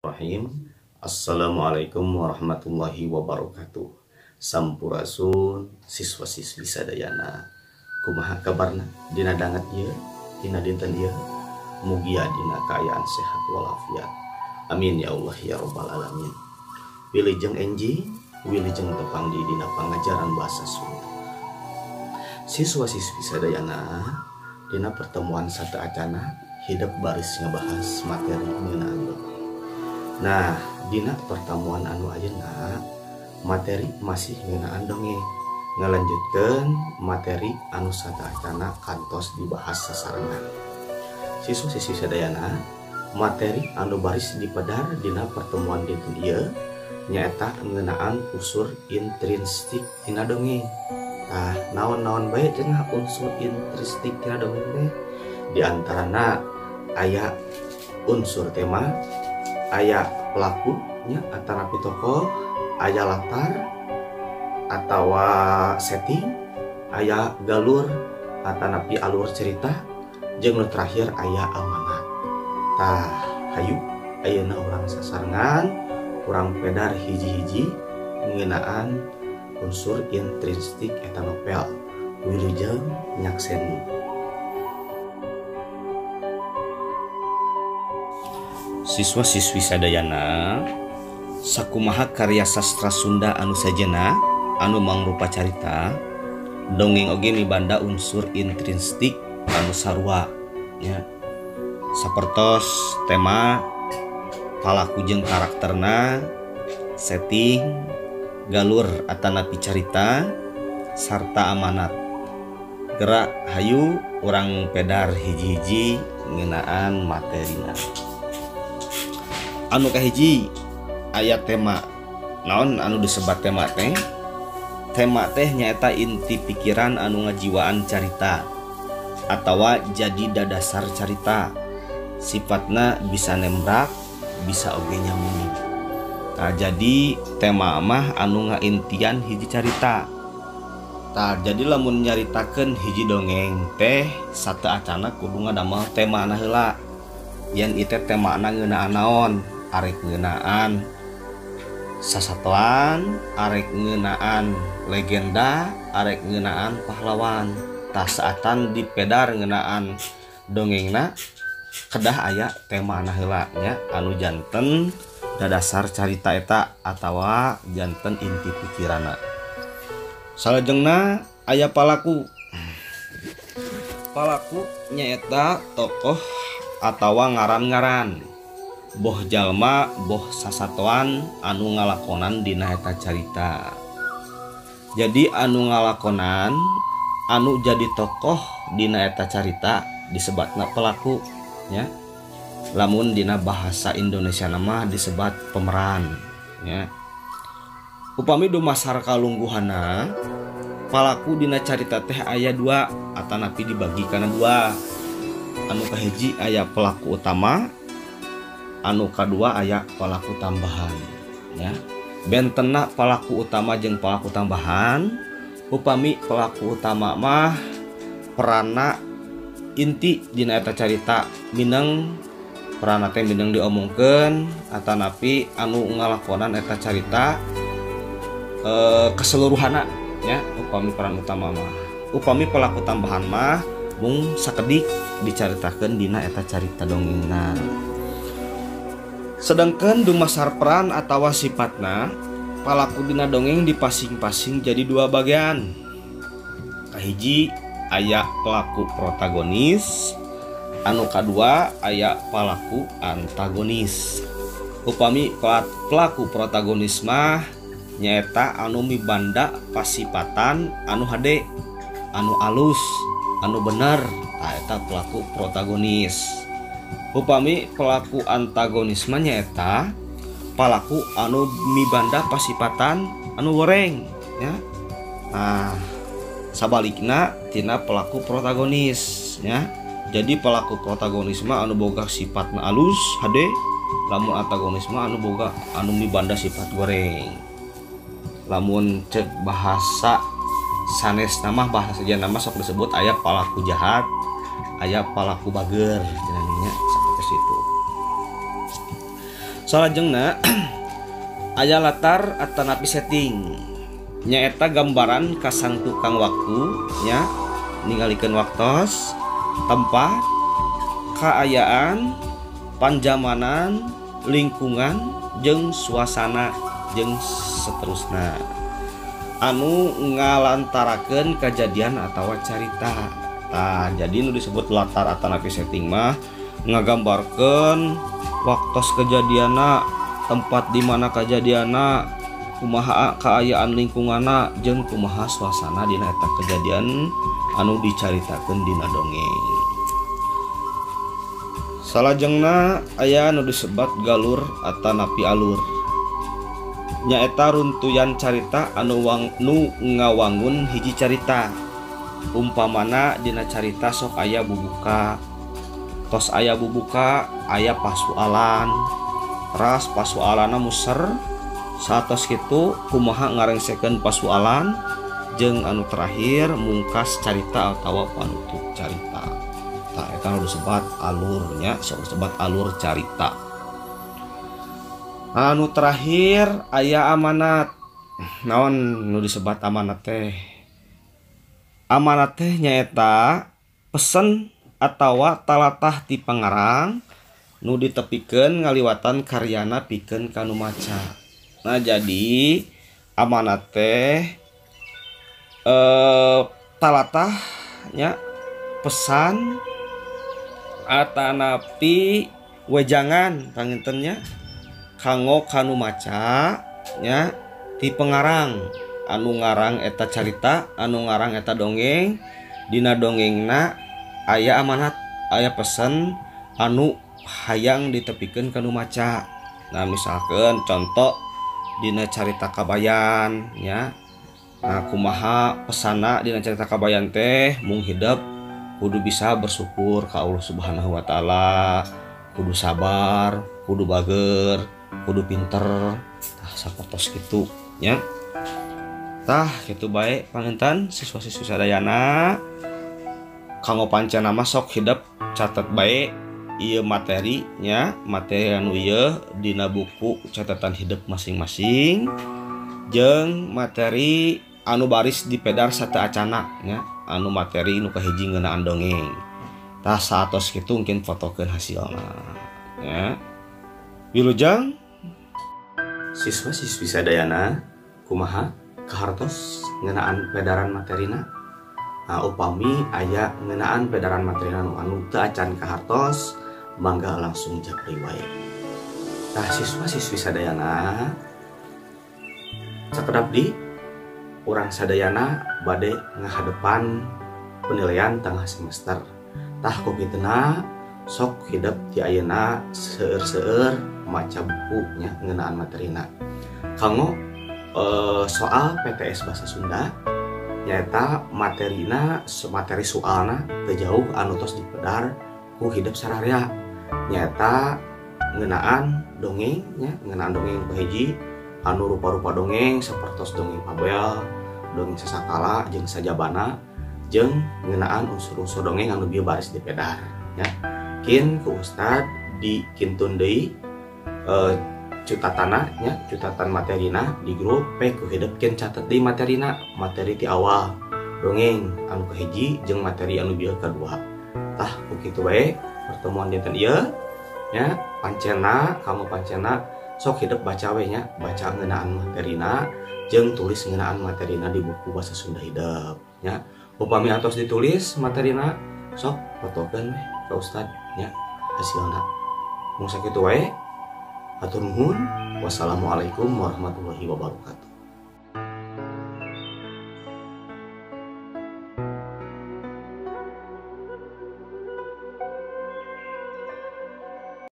Bismillahirrahmanirrahim. Assalamualaikum warahmatullahi wabarakatuh. Sampurasun siswa-siswi sadayana. Kumaha kabarna dina danget ieu, dina dinten ieu? Mugia dina kaayaan sehat walafiat. Amin ya Allah ya rabbal alamin. Wilujeng enjing, wilujeng tepang di dina pangajaran bahasa Sunda. Siswa-siswi sadayana, dina pertemuan sateuacana hidep baris ngabahas materi ngeunaan dongeng. Nah, dina pertemuan anu ayeuna materi masih ngeunaan dongeng, ngalanjutkeun materi anu sateuacana kantos dibahas sasarengan. Siswa-siswi sadayana, materi anu baris dipedar dina pertemuan dinten ieu nyaeta ngeunaan unsur intrinsik tina dongeng. Tah, naon-naon bae cenah unsur intrinsik tina dongeng teh? Di antarana aya unsur tema, aya pelakunya atanapi tokoh, aya latar atawa setting, aya galur atanapi alur cerita, jeung nu terakhir aya amanat. Tah, hayu ayeuna urang sasarengan, urang pedar hiji-hiji ngeunaan unsur intrinsik eta novel. Wilujeng nyakseni. Siswa-siswi sadayana, sakumaha karya sastra Sunda anu sajena anu mangrupa carita, dongeng oge mibanda unsur intrinsik anu sarua nya. Sapertos tema, palaku jeung karakterna, setting, galur atanapi carita, sarta amanat. Gerak hayu urang pedar hiji-hiji ngeunaan materina. Anu kahiji aya tema. Naon anu disebat tema teh? Tema teh nyaeta inti pikiran anu ngajiwaan carita atawa jadi dadasar carita. Sifatna bisa nembrak, bisa oge nyambung. Tah, jadi tema mah anu ngaintian hiji carita. Tah, jadi lamun nyaritakeun hiji dongeng teh sateuacana kudu ngadamel temana heula. Yen ieu teh temana ngeunaan naon? Arek ngeunaan sasatoan, arek ngeunaan legenda, arek ngeunaan pahlawan. Tah, saatan dipedar ngeunaan dongengna kedah aya temana heula nya anu janten dadasar carita eta atawa janten inti pikiranna. Salajengna aya palaku. Palaku nyaeta tokoh atawa ngaran-ngaran, boh jalma boh sasatoan anu ngalakonan dina eta carita. Jadi anu ngalakonan anu jadi tokoh dina eta carita disebatna pelaku nya. Lamun dina bahasa Indonesia nama disebat pemeran nya. Upami dumasar kalungguhana, palaku dina carita teh aya dua atanapi dibagi kana dua. Anu kahiji aya pelaku utama, anu kadua aya pelaku tambahan ya. Bentena pelaku utama jeung pelaku tambahan. Upami pelaku utama mah perana inti dina eta carita, mineng perana teh mineng diomongkeun atanapi anu ngalakonan eta carita keseluruhanna ya upami peran utama mah. Upami pelaku tambahan mah mung sakedik dicaritakeun dina eta carita dongengna. Sedangkan dumasar peran atawa sifatna, palaku dina dongeng dipasing-pasing jadi dua bagian. Kahiji aya pelaku protagonis, anu kadua aya pelaku antagonis. Upami pelaku protagonis mah nyaeta anu mibanda pasipatan anu hade, anu alus, anu bener, tah eta pelaku protagonis. Upami pelaku antagonis mah nyaeta pelaku anu mibanda pasipatan anu goreng ya. Nah, sabalikna tina pelaku protagonis ya. Jadi pelaku protagonis mah anu boga sifatna alus hade, lamun antagonis mah anu boga anu mibanda sifat goreng. Lamun cek bahasa sanes nama bahasa saja nama sok disebut aya pelaku jahat, aya pelaku bager cenah nya seperti itu. Salajengna aya latar atanapi setting, nyaeta gambaran ka sang tukang waktu nya, ningalikeun waktos, tempat, kaayaan, panjamanan, lingkungan, jeung suasana jeung seterusna anu ngalantarakeun kejadian atawa carita. Tah, jadi nu disebut latar atanapi setting mah ngagambarkeun waktos kejadianna, tempat di mana kejadianna, kumaha kaayaan lingkunganna, jeung kumaha suasana dina eta kejadian anu dicaritakeun dina dongeng. Salajengna aya nu disebat galur atanapi alur, nyaeta runtuyan carita anu nu ngawangun hiji carita. Umpamana dina carita sok aya bubuka, tos aya bubuka aya pasualan, ras pasualanna muser, saatos kitu kumaha ngarengsekeun pasualan, jeung anu terakhir mungkas carita atawa panutup carita. Tah, eta nu disebat alurnya, sok disebat alur carita. Anu terakhir aya amanat. Naon nu disebat amanat teh? Amanat teh nyaeta pesen atawa talatah ti pangarang nu ditepikeun ngaliwatan karyana pikeun ka nu maca. Nah, jadi amanat teh talatah nya, pesan atanapi wejangan pangintennya kanggo kanu maca nya ti pengarang anu ngarang eta carita, anu ngarang eta dongeng. Dina dongengna aya amanat, aya pesan anu hayang ditepikeun kanu maca. Nah, misalkan contoh dina carita Kabayan nya. Nah, kumaha pesana dina carita Kabayan teh, mung hidep kudu bisa bersyukur ka Allah Subhanahu wa taala, kudu sabar, kudu bager, kudu pinter. Tah, sapertos kitu nya. Tah, kitu bae panginten siswa-siswi sadayana. Kanggo pancena mah sok hidep catet bae ieu materi nya, materi anu ieu dina buku catatan hidep masing-masing, jeung materi anu baris dipedar sateuacana nya, anu materi nu kahiji ngeunaan dongeng. Tah, saatos kitu mungkin fotokeun hasilna nya. Wilujeng siswa-siswi sadayana, kumaha kahartos ngeunaan pedaran materina? Nah, upami aya ngeunaan pedaran materina anu teu acan kahartos, mangga langsung japri wae. Tah, siswa-siswi sadayana, sakedap di urang sadayana bade ngahadepan penilaian tengah semester. Tah, ku kituna sok hidep ti ayeuna seueur-seueur maca buku nya ngeunaan materina. Kanggo soal PTS Bahasa Sunda nyaeta materina, materi soalna teu jauh anu tos dipedar ku hidep sararea, nyaeta ngeunaan dongeng nya, ngeunaan dongeng kahiji anu rupa-rupa dongeng sapertos dongeng fabel, dongeng sasakala jeung sajabana, jeung ngeunaan unsur-unsur dongeng anu bieu baris dipedar nya. Kin ku ustad dikintun deui cutatana nya, cutatan materina di grup P ku hidep kin catet deui materina, materi ti awal dongeng anu kahiji jeung materi anu bieu kadua. Tah, ku kitu bae pertemuan dinten ieu nya. Pancena kamu pancena sok hidep baca we nya, baca ngeunaan materina jeung tulis ngeunaan materina di buku Bahasa Sunda hidep nya. Upami atos ditulis materina sok fotokeun we ka ustad nya hasilna. Mung sakitu wae. Hatur nuhun. Wassalamualaikum warahmatullahi wabarakatuh.